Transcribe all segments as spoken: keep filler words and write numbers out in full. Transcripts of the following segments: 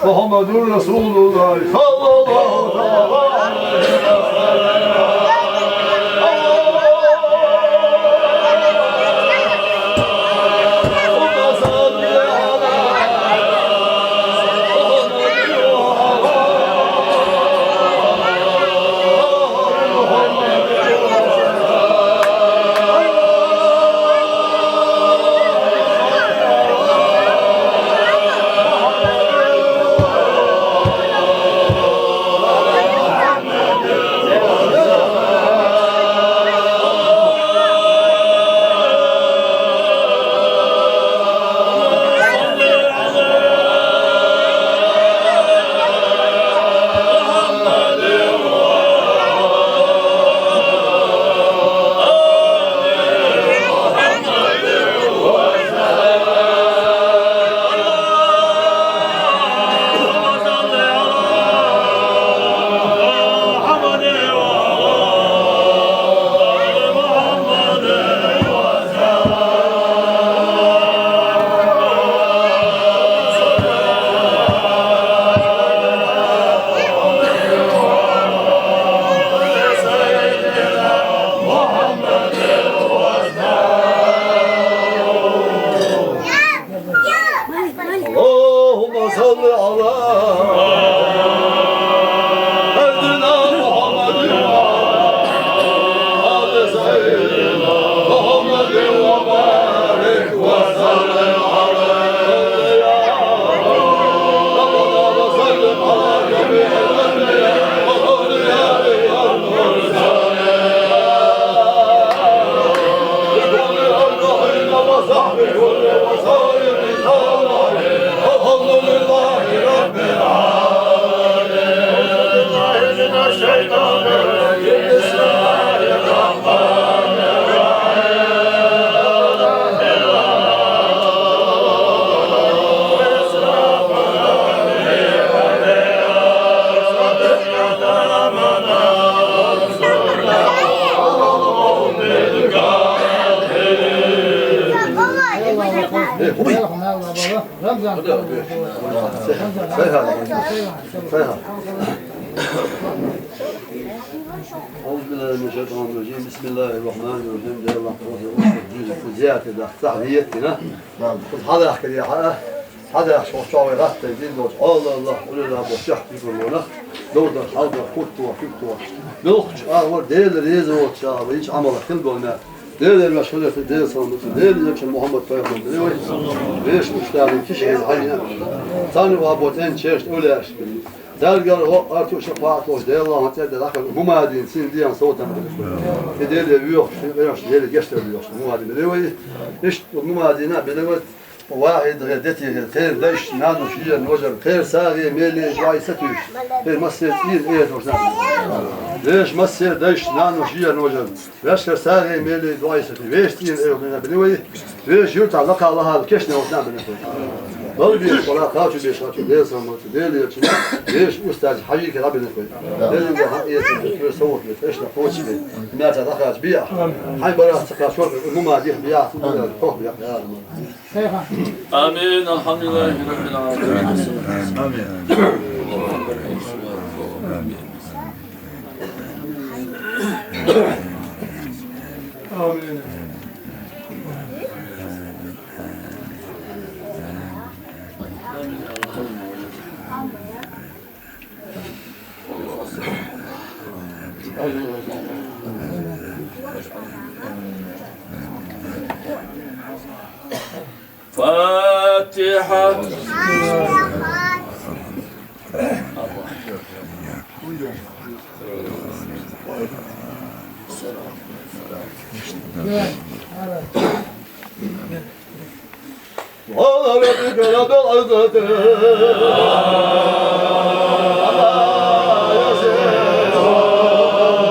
محمد رسول الله صلى الله تعالى عليه وسلم. اللهم صل على محمد وعلى آل محمد. اللهم صل على سيدنا محمد وعلى آل سيدنا محمد وبارك وسلم عليه. اللهم صل على جميع الأنبياء والأولياء والمرسلين. وصحبه وسلم. الحمد لله رب العالمين. أعوذ بالله من الشيطان الرجيم. بسم الله الرحمن الرحيم. Ramazan. Ramazan. Sayın. Sayın. أعوذ بالله من الشيطان الرجيم. بسم الله الرحمن الرحيم. Дела хоза, зиярат да, сахьиятина. Хоза хадах кадия, хадах шо чавай гатта, дин доч. Алла, Алла, улила бо чах дигулона. Дода, халда, кутто, кутто. Нохч, а, вар, Дела реза вот, ча, вич амала хил болна. Дела ваш хоза, Дела салам, Дела якша Мухаммад пайгамбар. Веш уштарин киши хайна. Сани ва бот эн чешт уляш. Даргар го арту шафаат го Дела хатя да лака гумадин син диан сотан. Дела виох, веш Дела гештер виох. Гумадин белевай. Иш гумадина белевай. Вахид гедети гед. Хайр дайш нану шия ножар. Хайр саги мели дуай сатуш. Хайр массер ин эд ожна. Веш массер дайш нану шия ножар. Вешер саги мели дуай сатуш. Веш ин эд ожна белевай. Веш юрта лака лахал кешне ожна белевай. Гьалбеш, вала кхачу беш, кхачу Дела салам, Дела вешан, вешан устаз Хьажи Кирабина кой. Дела хьан эцин, цо совут беш, эшна кхочу беш. Мяца дахач биа. Хьай барас цака шорт, мума дих биа, мума тох биа. Амин. Алхамдулиллахи Раббил Аламин. Амин. Амин. فاتحة. سبحان ربك رب العزة عما يصفون.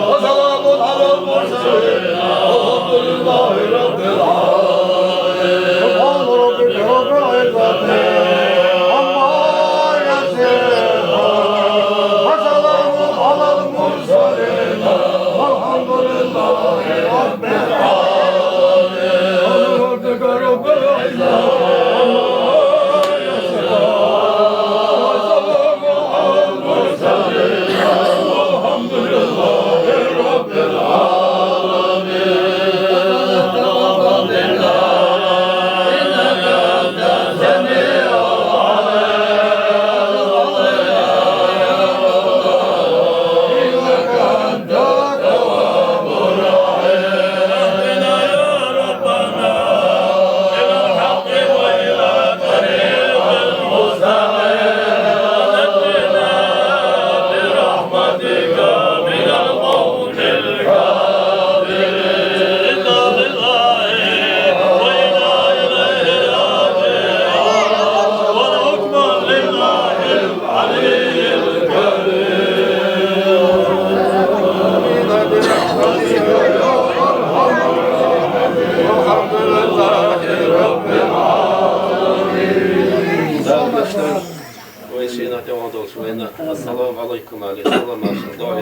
وسلام على المرسلين. والحمد لله رب العالمين. سبحان ربك رب العزة عما يصفون. وسلام على المرسلين. والحمد لله رب العالمين. Вай шина тевандол швайна. Ассаламу алейкум, алейкум салам, алейкум салам.